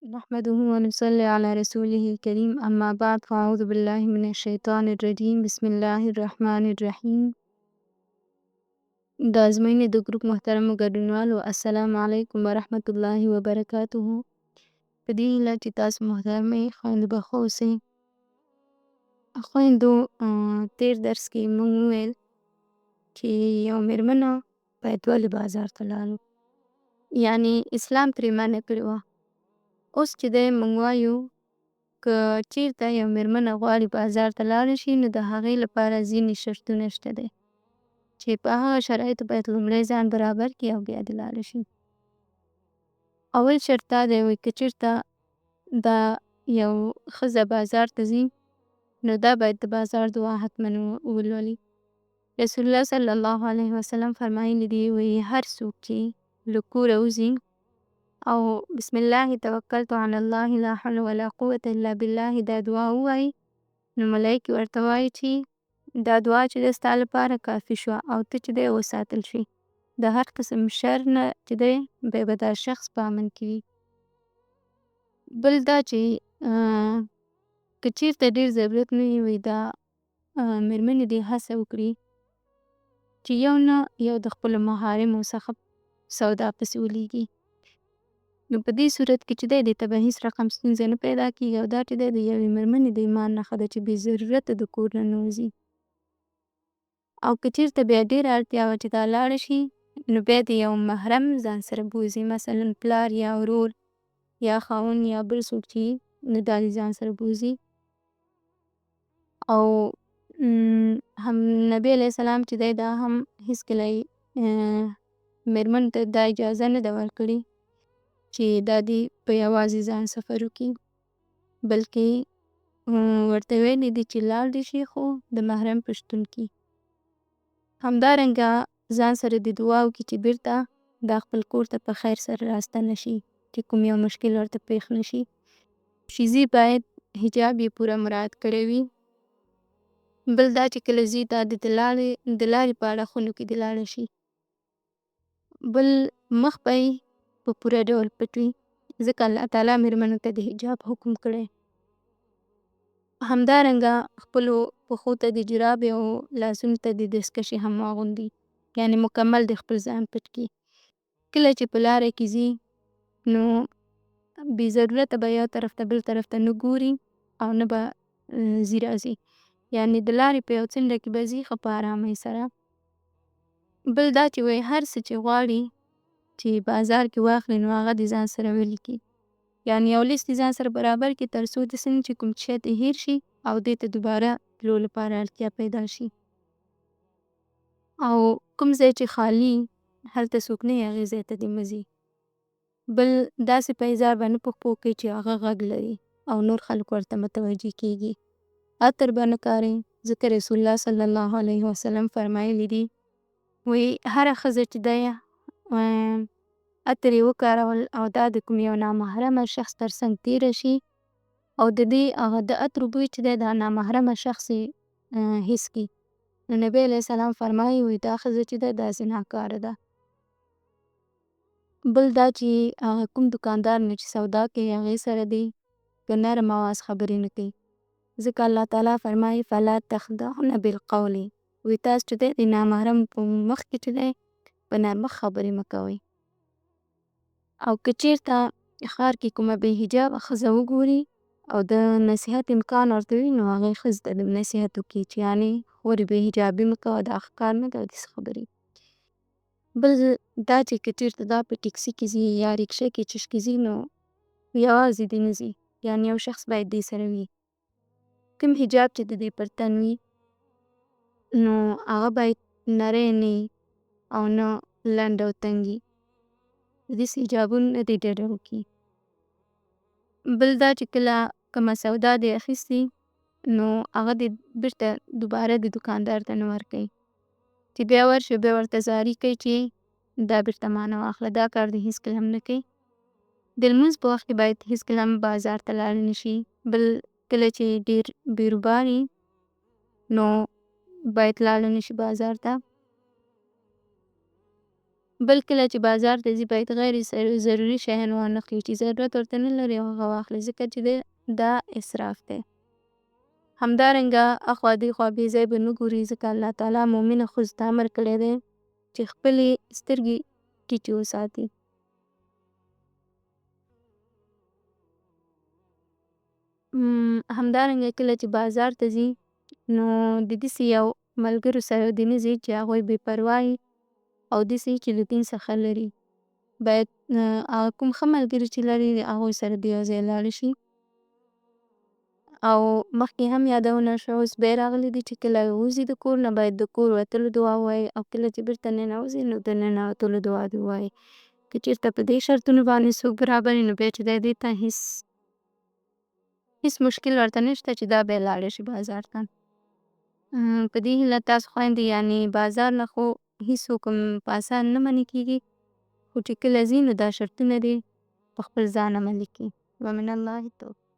نحمده ونصلي على رسوله الكريم، اما بعد، فاعوذ بالله من الشیطان الرجیم، بسم الله الرحمن الرحیم۔ د ازموینې د ګروپ محترمو ګډونوالو، السلام علیکم ورحمة الله وبرکاته۔ په دې هیله چې تاسو محترمې خویندو به ښه اوسئ۔ خویندو، تېر درس کې موږ وویل چې یو مېرمنه باید ولې بازار ته لاړه، یعنې اسلام ترې منع کړې وه۔ اوس چې دی موږ وایو که چېرته یو مېرمنه غواړي بازار ته لاړه شي، نو د هغې لپاره ځینې شرطونه شته دي چې په هغه شرایطو باید لومړی ځان برابر کړي او بیا دې لاړه شي۔ اول شرط دا دی، وایي که چېرته دا یو ښځه بازار ته ځي نو دا باید د بازار دعا حتماً ولولي۔ رسول الله صلی الله علیه وسلم فرمایلي دي، وایي هر څوک چې له کوره وځي او بسم الله توکلت علی الله لا حول ولا قوة الا بالله دا دعا ووایي، نو ملایکې ورته وایي چې دا دعا چې ده ستا لپاره کافي شوه او ته چې دی وساتل شوې۔ د هر قسم شر نه چې دی بیا به دا شخص په امن کې وي۔ بل دا چې که چېرته ډېر ضرورت نه وي، وایي دا مېرمنې دې هڅه وکړي چې یو نه یو د خپلو محارمو څخه سودا پسې ولېږي۔ نو په دې صورت کې چې دی دې ته به هیڅ رقم ستونزه نه پیدا کېږي او دا چې دی د یوې مېرمنې د ایمان نښه ده چې بې ضرورته د کور نه نه وځي۔ او که چېرته بیا ډېره اړتیا وه چې دا لاړه شي، نو بیا دې یو محرم ځان سره بوځي، مثلاً پلار یا ورور یا خاوند یا بل څوک چې وي، نو دا دې ځان سره بوځي۔ او هم نبی علیہ السلام چې دی دا هم هیڅکله یې مېرمنو ته دا اجازه نه ده ورکړې چې دا دې په یوازې ځان سفر وکړي، بلکې ورته ویلي دي چې لاړ دې شي خو د محرم په شتون کې۔ همدارنګه ځان سره دې دعا وکړي چې بیرته دا خپل کور ته په خیر سره راستنه شي، چې کوم یو مشکل ورته پېښ نه شي۔ چې ځي باید حجاب یې پوره مراعات کړی وي۔ بل دا چې کله ځي دا دې د لارې په اړخونو کې دې لاړه شي۔ بل مخ به یې په پوره ډول پټ وي، ځکه الله تعالیٰ مېرمنو ته د حجاب حکم کړی۔ همدارنګه خپلو پښو ته دې جرابې او لاسونو ته دې دستکشې هم واغوندي، یعنې مکمل دې خپل ځان پټ کړي۔ کله چې په لاره کې ځي نو بې ضرورته به یو طرف ته بل طرف ته نه ګوري او نه به ځي راځي، یعنې د لارې په یو څنډه کې به ځي ښه په ارامۍ سره۔ بل دا چې وایي هر څه چې غواړي چې بازار کې واخلي نو هغه دې ځان سره ولیکي، یعنې یو لست دې ځان سره برابر کړي تر څو داسې نه چې کوم شی ترې هېر شي او دې ته دوباره تلو لپاره اړتیا پیدا شي۔ او کوم ځای چې خالي وي، هلته څوک نه وي، هغې ځای ته دې مه ځي۔ بل داسې پېزار به نه په پښو کوې چې هغه غږ لري او نور خلک ورته متوجه کېږي۔ عطر به نه کاروې، ځکه رسول الله صلی الله علیه وسلم فرمایلي دي، وایي هره ښځه چې ده عطر یې وکارول او دا د کوم یو نامحرمه شخص تر څنګ تېره شي او د دې هغه د عطرو بوی چې دی دا نامحرمه شخص یې حس کړي، نو نبی علیہ السلام فرمایي، وایي دا ښځه چې ده دا زناکاره ده۔ بل دا چې هغه کوم دوکاندار نه چې سودا کوې، هغې سره دې په نرم آواز خبرې نه کوې، ځکه الله تعالیٰ فرمایي: فلا تخضعن بالقول۔ وایي تاسو چې دی د نامحرم په مخ کې چې دی په نرمښت خبرې مه کوئ۔ او که چېرته ښار کې کومه بې حجابه ښځه وګورې او د نصیحت امکان ورته وي، نو هغې ښځې ته دې نصیحت وکړي چې یعنې خورې بې حجابي مه کوه، دا ښه کار نه دی او داسې خبرې۔ بل دا چې که چېرته دا په ټکسي کې ځي یا رکشا کې چش کې ځي نو یوازې دې نه ځي، یعنې یو شخص باید دې سره وي۔ کوم حجاب چې د دې پر تن وي نو هغه باید نری نه وي او نه لنډ او تنګ وي۔ داسې حجابونو نه دې ډډه وکړي۔ بل دا چې کله کومه سودا دې اخیستې نو هغه دې بیرته دوباره د دوکاندار ته نه ورکوې، چې بیا ورشي بیا ورته زارۍ کوې چې دا بیرته مانه واخله، دا کار دې هیڅکله هم نه کوې۔ د لمونځ په وخت کې باید هیڅکله هم بازار ته لاړه نه شي۔ بل کله چې ډېر بیروبار وي نو باید لاړه نه شي بازار ته۔ بل کله چې بازار ته ځي باید غیر ضروري شیان وانخلي چې ضرورت ورته نه لري او هغه واخلي ځکه چې دا اسراف دی۔ همدارنګه اخوا دیخوا بې ځایه به نه ګوري ځکه الله تعالی مؤمنه ښځو ته امر کړی دی چې خپلې سترګې ټیټې وساتي۔ همدارنګه کله چې بازار ته ځي نو د داسې یو ملګرو سره دې نه ځي چې هغوی بې پروا وي او داسې وي چې له دین څخه لرې وي۔ باید هغه کوم ښه ملګري چې لري د هغوی سره دې یو ځای لاړه شي۔ او مخکې هم یادونه وشوه، اوس بیا راغلي دي چې کله ووځي د کور نه باید د کور وتلو دعا ووایي او کله چې بېرته ننوځي نو د ننوتلو دعا دې ووایي۔ که چېرته په دې شرطونو باندې څوک برابر وي نو بیا چې دی دې ته هیڅ هیڅ مشکل ورته نشته چې دا بیا لاړه شي بازار ته۔ په دې هیله تاسو خویندې یعنی بازار نه خو هیڅوک هم په اسانه نه منع کېږي خو چې کله ځي نو دا شرطونه دې په خپل ځان عملي کي۔ ومن الله التوفیق۔